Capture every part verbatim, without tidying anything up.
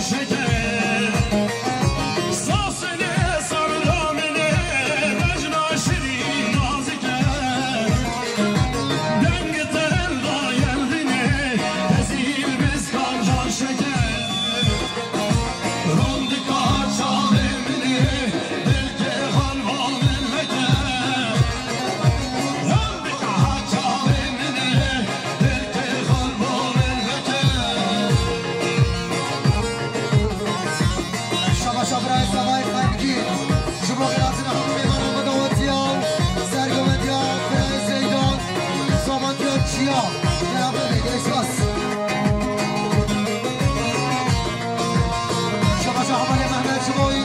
Şeker, sasine sarda min e, bejna şirîn nazik e. Deng telda yel dinê, hezîl bizkan can şeker. Rondika çavê min e, dilkê xalba min veke. Rondika çavê min e, dilkê xalba min veke. Şabaşa birayê Sevayê Xelkî, ji bo xêratina hemû mêvanan ve dawetiya û sergovendiya birayê Zeydan, samantiya çiya, gelek pir bê, gelek spas. Şabaşa hevalê Mehmet Çiboyî,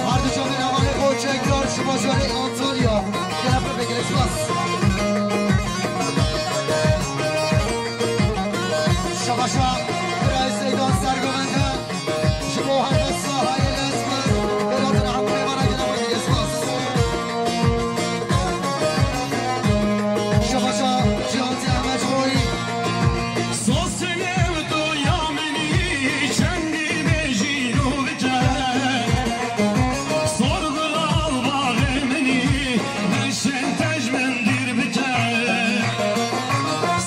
her du çavên hevalê xwe çekdar ji bajarê Antalya, gelek pir bê, gelek spas. Şabaşa birayê Seydan sergovende, ji bo helbesta hayê lez kir, xêratina hemû mêvana gelek pir bê, gelek spas. Şabaşa Cihan Zehmet Boyî. Sosine doya minî çendî bêjî nû bike. Sor gulal baxê minî, neşên tej min dîr bike.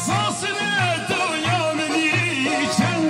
Sosine doya minî çendî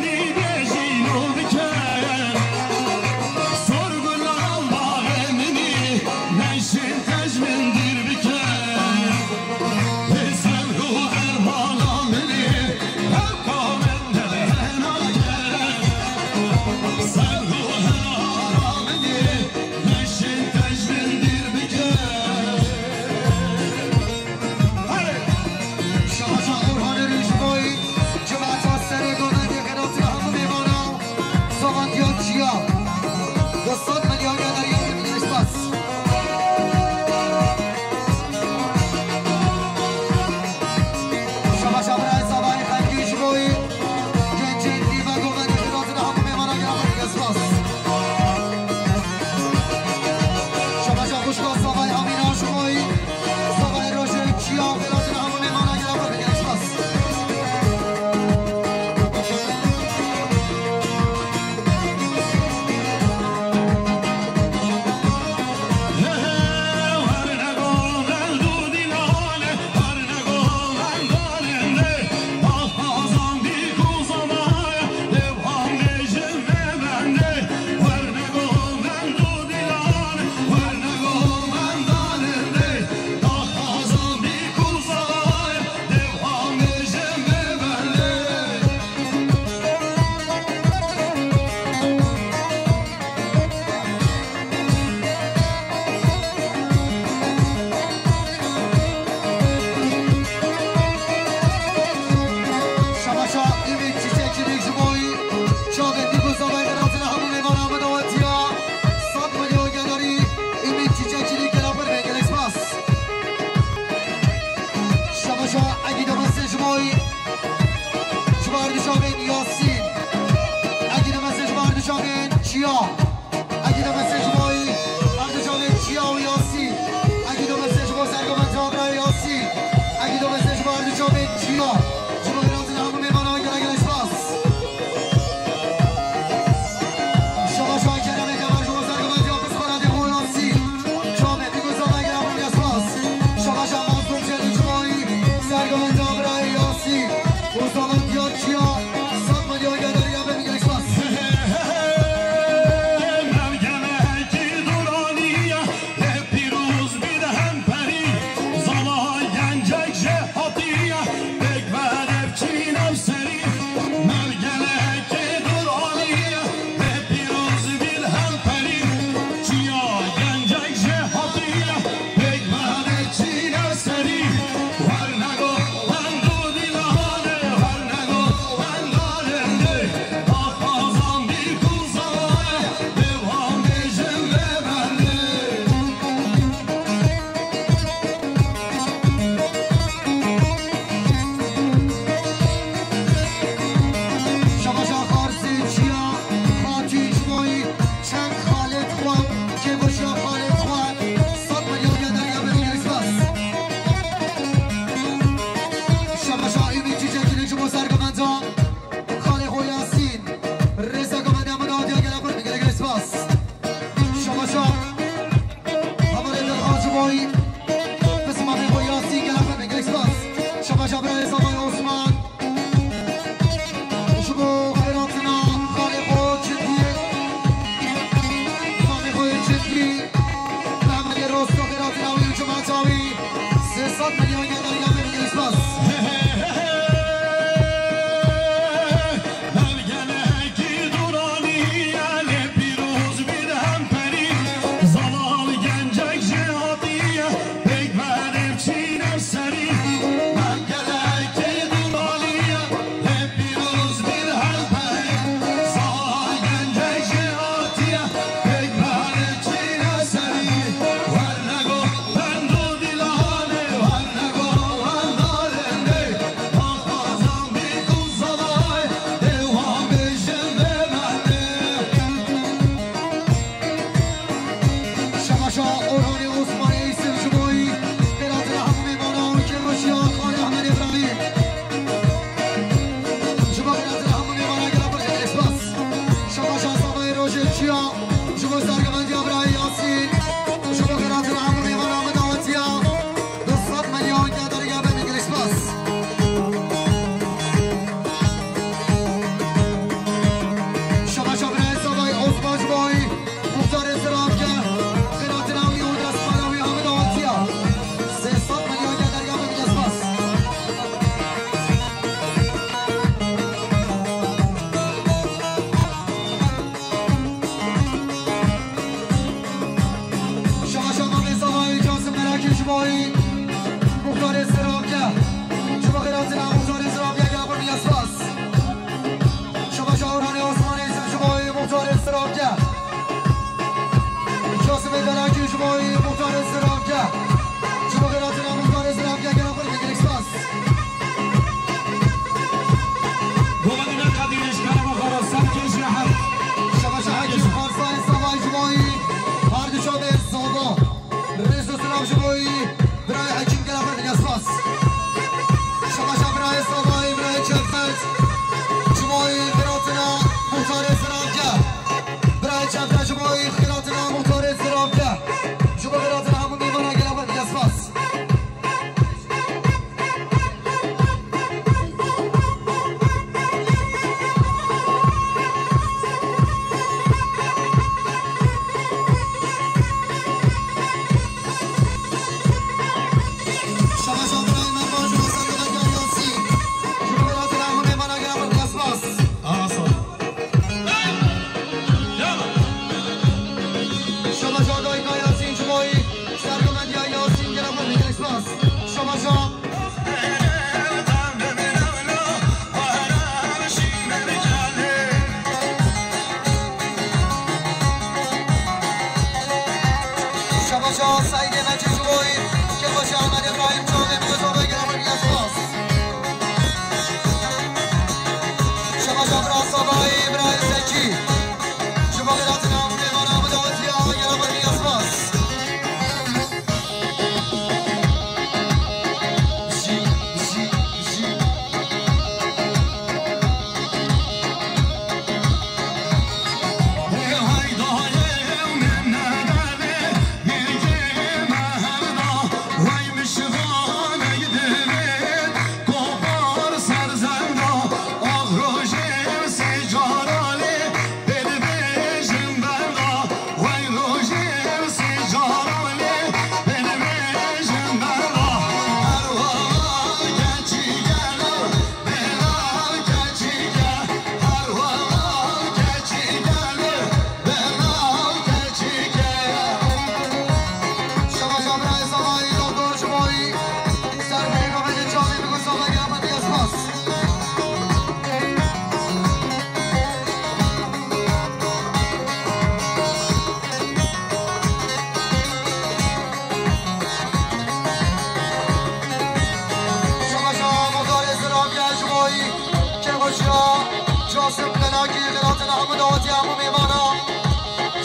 Hatina hemû dawetiya hemû mêvana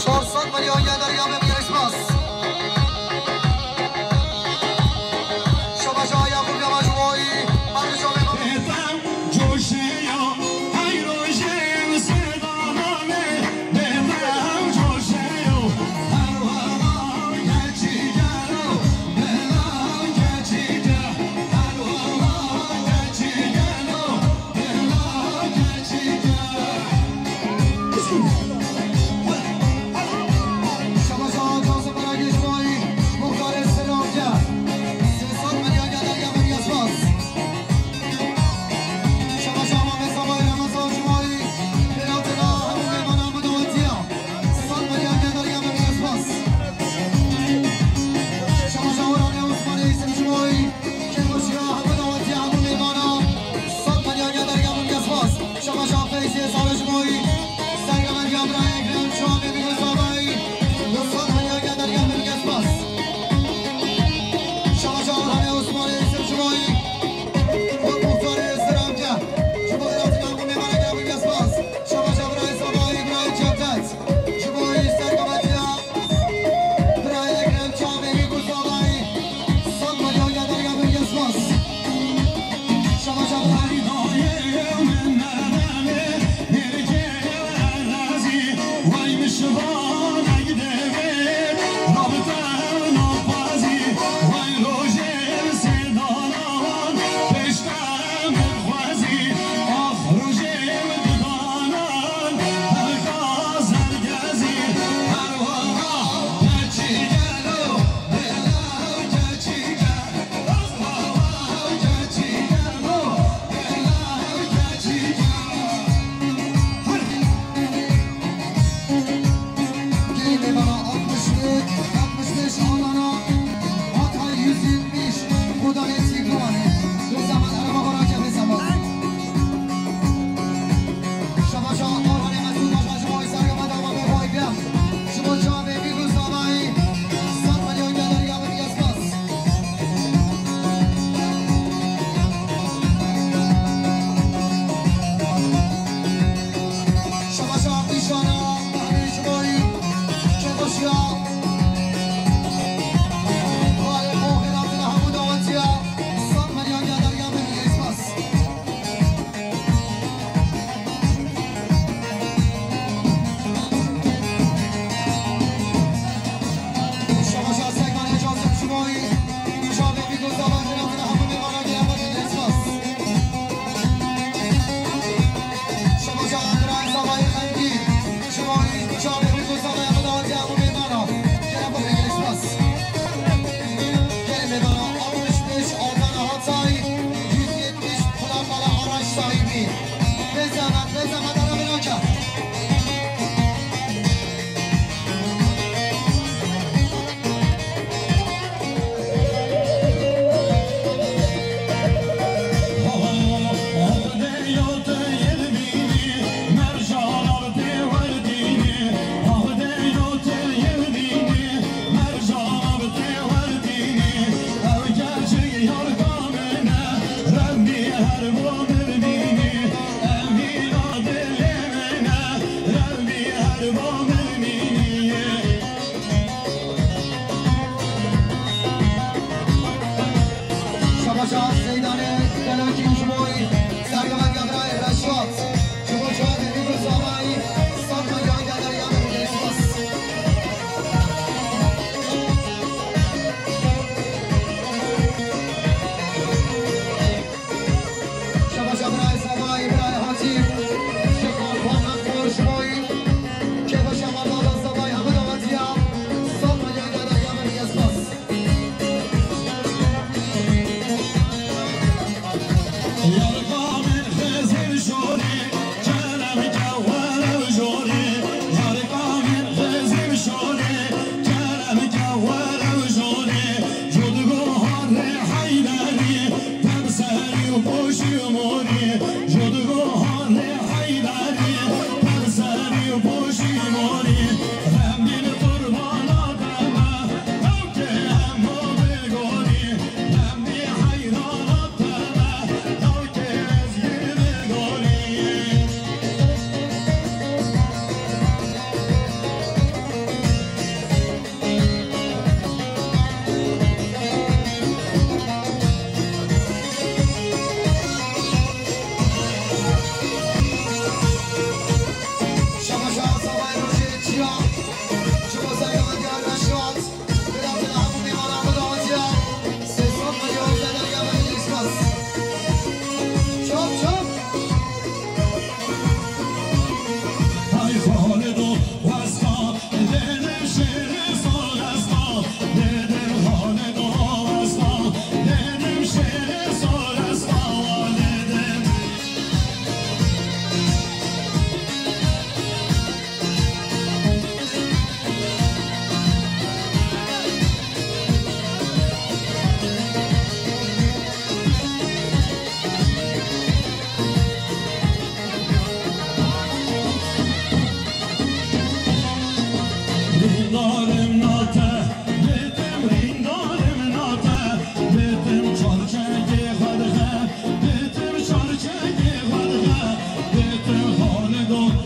çar sed milyon ya derya me bî Xîsmas. Şebeja Yaqûb Yamaç Boyî, her nişanê me. Bêtem coşeyo, hey rojê li sêdananê, bêtem coşeyo, her wela keçî gelo, bela keçî ge, her wela keçî gelo.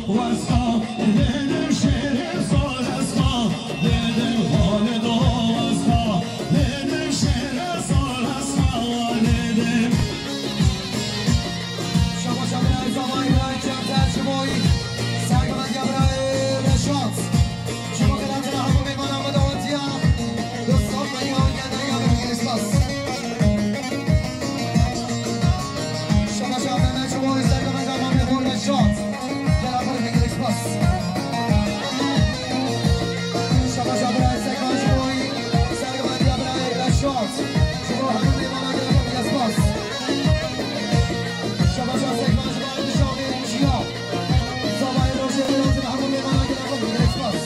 Westa, lêdim şêrê zor esma, lêdim Xalido westa, lêdim şêrê zor esma, lêdim. Şabaş birayê Zavayê, birayê Çemter ji bo wî. Sergimetiya birayê Reşat. Ji bo xelatira hemû mêvanan me dawetiya. Dostlar, beni o geldi ya, beni gelişmez. Şabaş Mehmet, ji bo wî sergimetiya mamê xwe Reşat. Gel abi, beni gelişmez. Şabaş birayê Sekban, ji bo wî sergimetiya birayê Reşat. Ji bo hemû mêvanan geldi, beni gelişmez. Şabaş Sekban, ji bo wî dişa wê çiya. Zavayê rojê wê lazim hemû mêvanan geldi, beni gelişmez.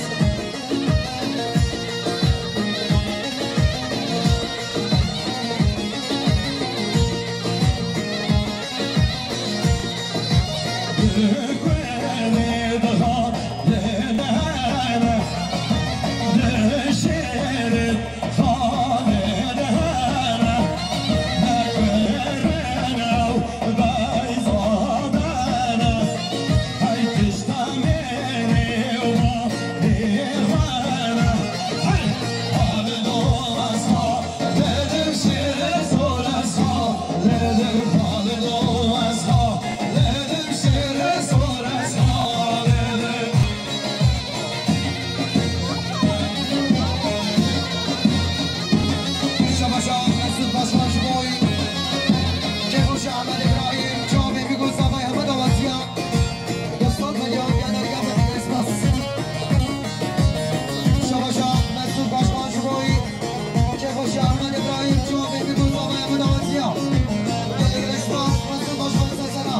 Şabaş Mesut Başkan ji bo wî. Kêfxweşî Ahmed Îbrahîm, çavê min ku zavayê heme dawetiya. Dostlar, beni o geldi ya, beni gelişmez. Şabaş Mesut Başkan ji bo wî. Kêfxweşî Ahmed Îbrahîm, çavê min ku zavayê heme dawetiya. Geldi gelişmez, Mesut Başkan, ser sera.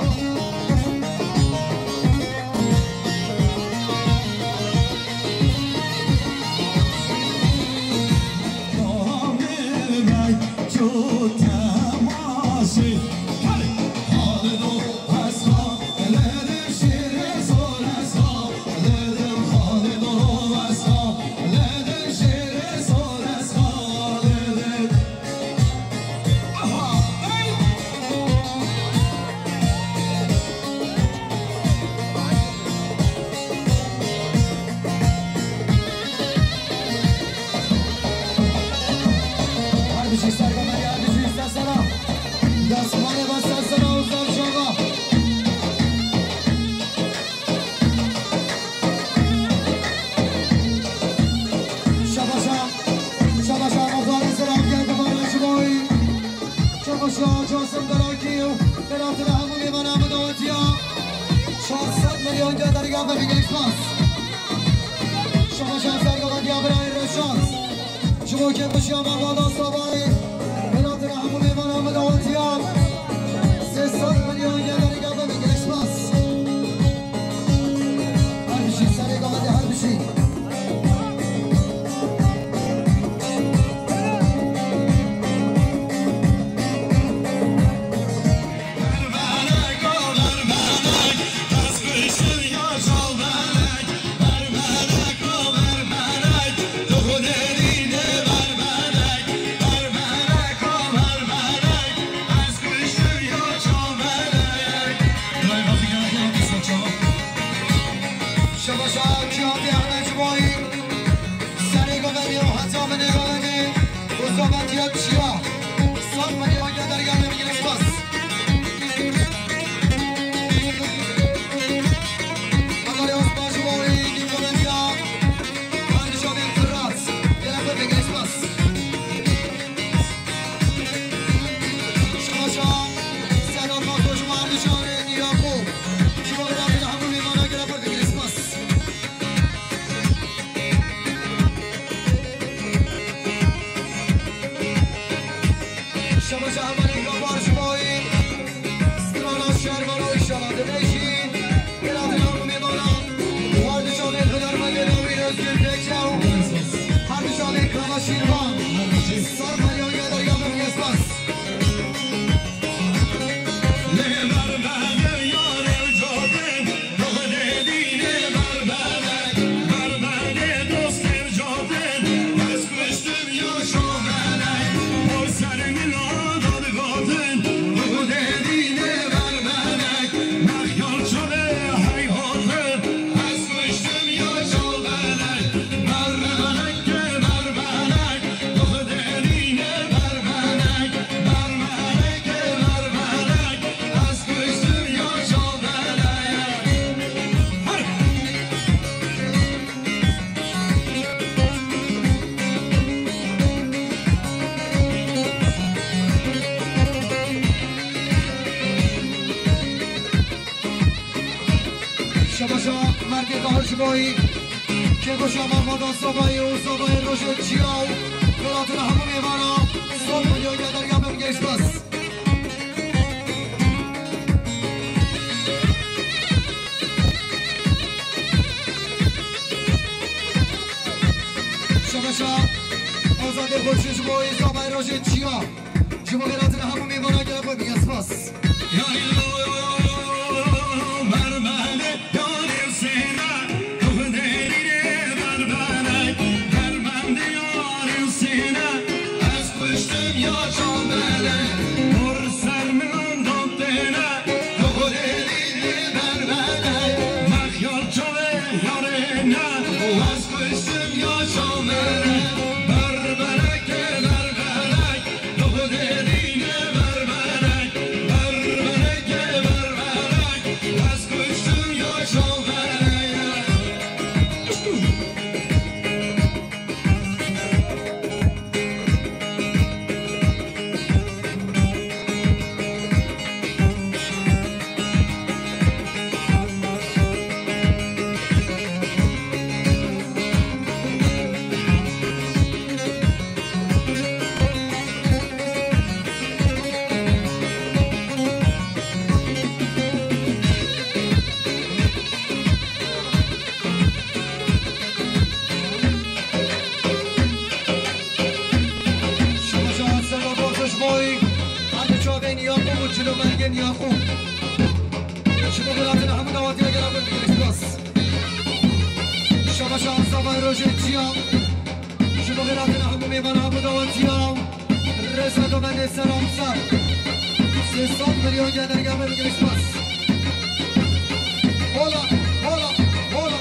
Her bijî sergometiya, her bijî ser sera. Destmalê be ser sera û ser çava. Şabaşa, şabaşa, Muxtarê Selam geldi bana ji bo wî. Çabaşa, Casim Darakî û xelatira hemû mêvana min dawetiya. Çar sed milyon gel derga ve bir gelişmez. Şabaşa, sergometiya birayê Reşat. Ji bo kêfxweşiya me Ramadan Sabayê, xelatira hemû mêvana min dawetiya. Sê sed milyon gel derga ve bir gelişmez. Her bijî, serê gamedê her bijî. Şabaşa, çiya diyarına cibayî. Serê goveriyo heta min ê goveriye. Uzametiya çiya. Sat milyon ya dergane mi girespas. Amarê Osman ji bo wî goveriya. Kardeşa ben Fırat. Gelen bir girespas. Şaşa, Sedat Mato, şima hemû şarê Nîyako. Şima bi derdê hemû mêvana gere bir digirî spas. Şaşa hevalê Gabar ji bo wî. Strana şervan û inşallah dibêjî. Gela dina û mêvana. Hardişanê Xidar Mehmet Amîn Özgür Pekçaw. Hardişanê Kama Şîrvan. Sar Meryem Geder Yavrum Yespas. Merkez Ahir ji bo wî kêkoşa Mahmuda Sobayî û Sobayê Rojê Çiya û welatên hemû mêvana sed milyon ya derya bin gelîş bas. Şebeşa Azadê Xurşîd ji bo wî Sobayê Rojê Çiya. Ji bo welatên hemû mêvana gelek we bîne. Spas. Şima ji Asena Bakiş boy, her di çavên Yaqûb û cilûmergên Yaqûb. Ji bo xêratên hemû dawetiya gela xwe digire. Spas. Şima ji Asena Rojê Çiya. Ji bo xêratên hemû mêvana hemû dawetiya. Rêza govendê seramser. Sê sed milyon ya derya me bigire. Spas. Hola, hola, hola.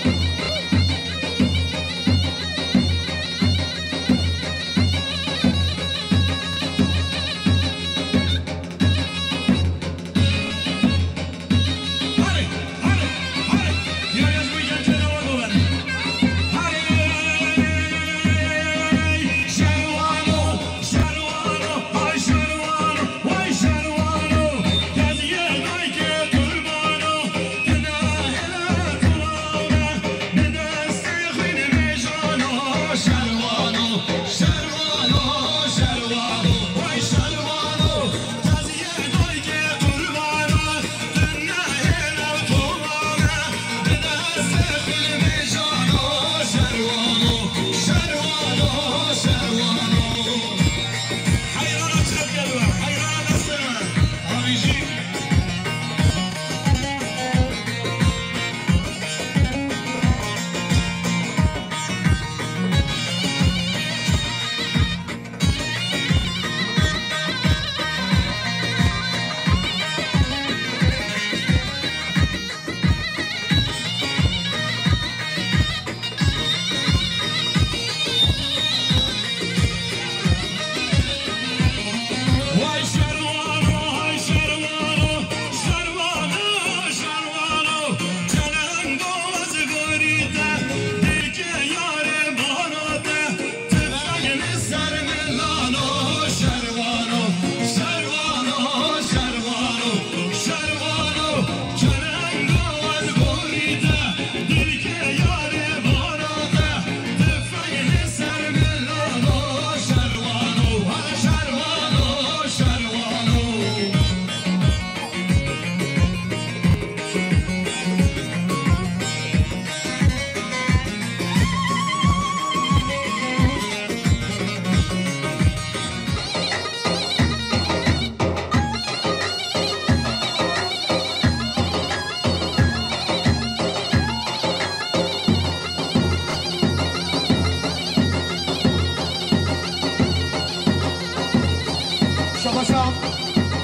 Şebaşa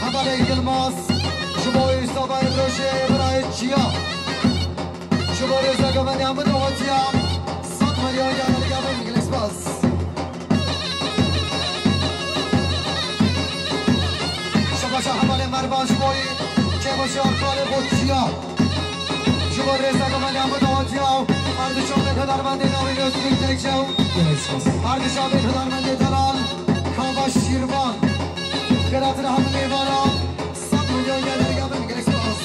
Hevalê Yilmaz, ji bo Îsabay Rojê Birayê Çiya, ji bo rêza govendê hemû dawetiya sed milyon ya Alî Yavê Mîgilî. Spas. Şebaşa Hevalê Mervan, ji bo Kêmaşa Xalê Xurçiya. Ji bo rêza govendê hemû dawetiya, erdişa bê hunermendê navê Özgür Tekçe û erdişa bê hunermendê delal Kava Şîrvan. Xêratîna hemû mêvana, sed milyon ya Alî Yavê Mîgilî. Spas.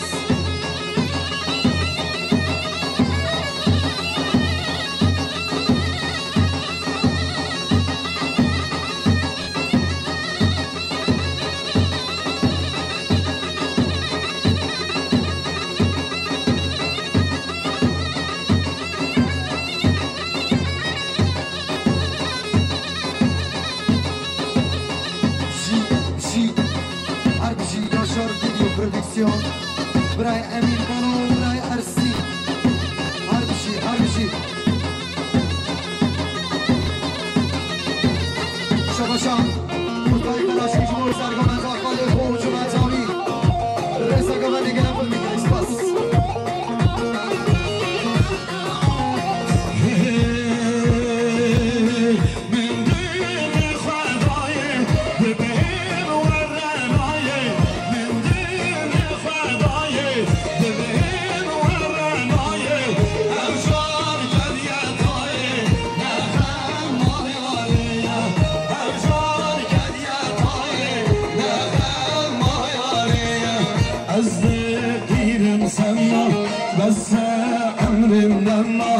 Hema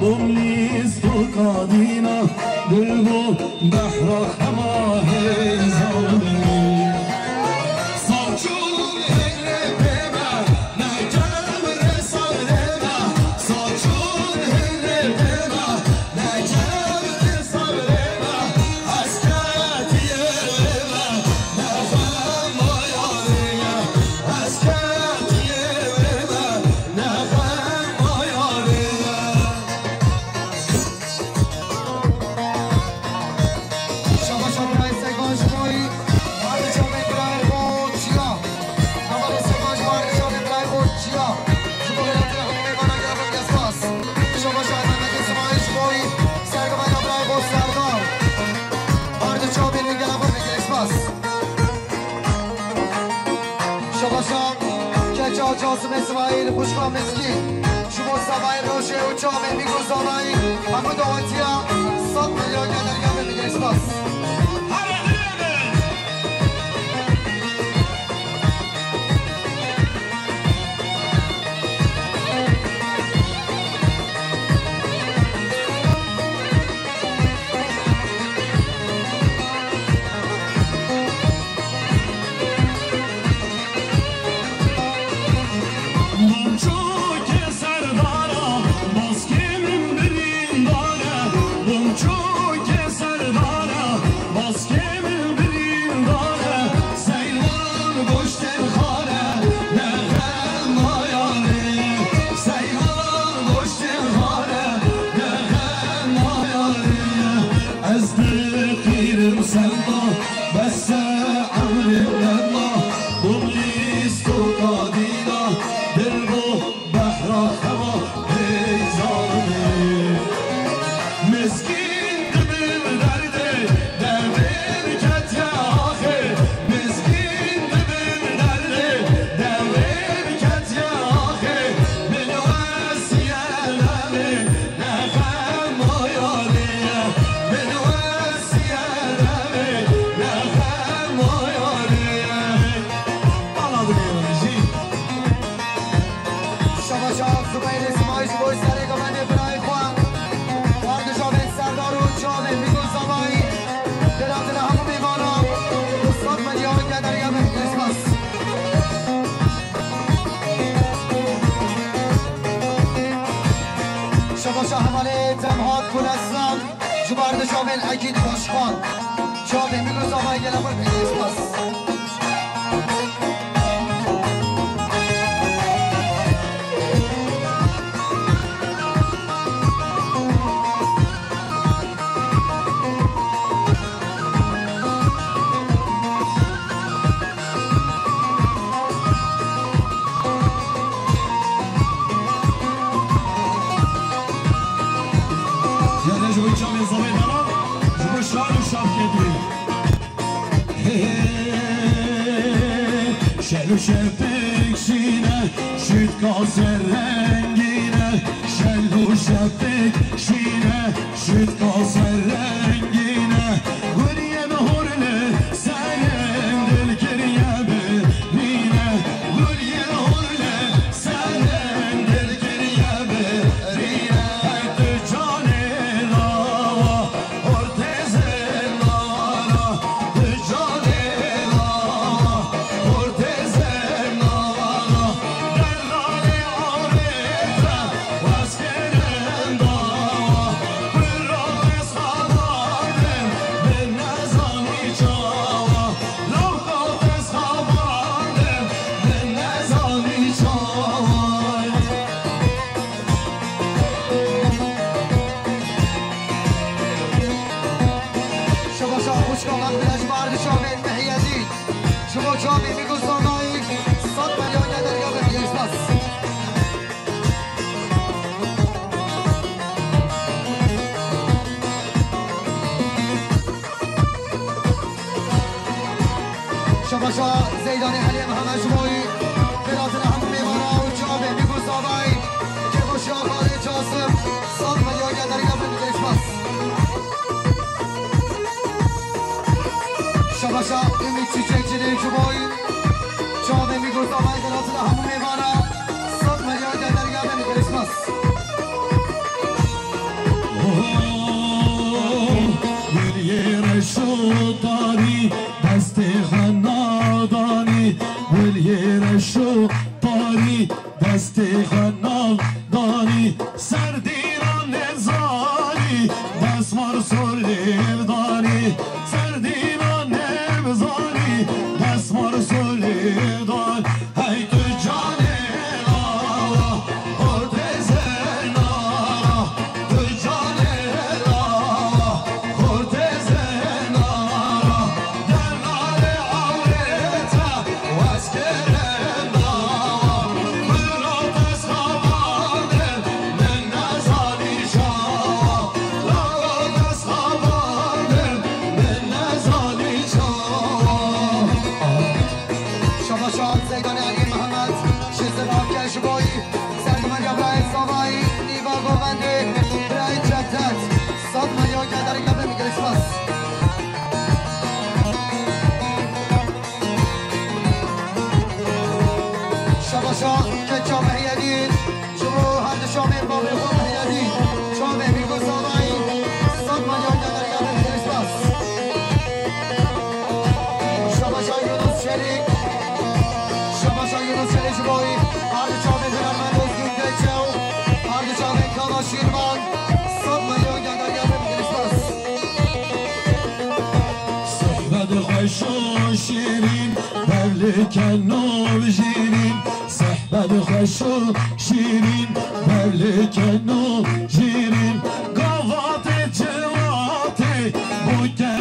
bom lîst û kadîna, dil bo behra hema heyzanî. Saçûn hêlê pê me, ne kevre sagrê me. Saçûn hêlê pê me, ne kevre sagrê me. Ez ketiye wê me, ne xema yarê ye. Ez ketiye wê me, ne xema yarê ye. Şabaş a birayê Seyvan ji bo wî. Hadi çavên birayê xwe çiya. Hevalê Seyvan ji bo hadi çavên birayê xwe çiya. Ji bo wî hatina hemû mêvana gelek gelek spas. Şabaş a Mehmet Îsmaîl ji bo wî. Sergivana birayê xwe Serdar. Hadi çavên wî gelek gelek spas. Şabaşa keça Casim Îsmaîl, xwişka Miskîn, ji bo Sevayê Rojê û çavê Mîgo Zanayî, hemû dawetiya sed milyon ya derya be, milyon spas. Bûm çûkê serdara, baskê min birîndar e. Bûm çûkê serdara, baskê min birîndar e. Seyran goştên xare, ne xema yarê. Seyran goştên xare, ne xema yarê. Ez diqîrim sema, bes e emrê me ma. Bûm lîst û kadîna, dil bo behra xema heyzanê. Miskîn dibin derdê, devê ketiye axê. Miskîn dibin derdê, devê ketiye axê. Min wesiye levê, ne xema yarê ye. Min wesiye levê, ne xema yarê ye. Bala dinêrin jî. Şabaşa Zubeyr Îsmaîl ji bo serê govendê birayê xwe. Hardijavên Serdar û çavê Mîgo Zanayî. Dilatine hemû mêvana. Sed milyon ya derya be, Christmas. Şabaşa hevalê Temhat Kuleslan. Ji bo hardijavên Ekîd Başkan. Çavê Mîgo Zanayî gelek xwe, Christmas. Yanî ji bo çavê zavê dana, ji bo şad û şad kedrî. Şel û şepik şîne, şûtka serrengîne. Şel û şepik şîne, şûtka serrengîne. Guliyên hûr li serên dil kiriye birîne. Guliyên hûr li serên dil kiriye birîne. Her tu canê lawa. Şabaşa xwişka Mexbile ji bo hardijavên Mihiyedîn. Ji bo çavê Mîgo Zanayî, sed milyon ya derya be, milyon spas. Şabaşa Zeydanê Elê Mihemed ji bo wî, dilatine hemû mêvana û çavê Mîgo Zanayî, Kevoşiya Xalê Casim, sed milyon ya derya be, milyon spas. Şabaşa Ümit Çiçekçi'nin ji bo wî, çavê Mîgo Zanayî, dilatine hemû mêvana, sed milyon ya derya be, milyon spas. Xwe nav danî, serdîna nezanî, desmar solêv danî, serdîna nezanî, desmar solêv dan. Hey tu canê lawa, o têzê nara, tu canê lawa, o têzê nara, derdarê ewrê te, wez kere Şabaşa Seydanê Elî Mihemed, ji Zirake ji boyî, sergimeriya birayê Zavayî, nîva govendê, birayê Cevdet, sed milyon gelderî me bimî, gelek spas. Şabaşa keça Mehyedîn, ji bo her du çavên bavê xwe Mehyedîn, çavê Mîrgo Zavayî, sed milyon gelderî me bimî, gelek spas. Şabaşa Yunus Çelik, Şabaşa Yunus Çelik ji bo wî, her du çavên hunermend Ozgûn Keçe û her du çavên Kala Şîrvan, sed milyon gelderî me bimî, gelek spas. Sohbet xweş û şîrîn, bevlike nû şîrîn, sohbet xweş û şîrîn, bevlike nû şîrîn, gavatê civatê, bûke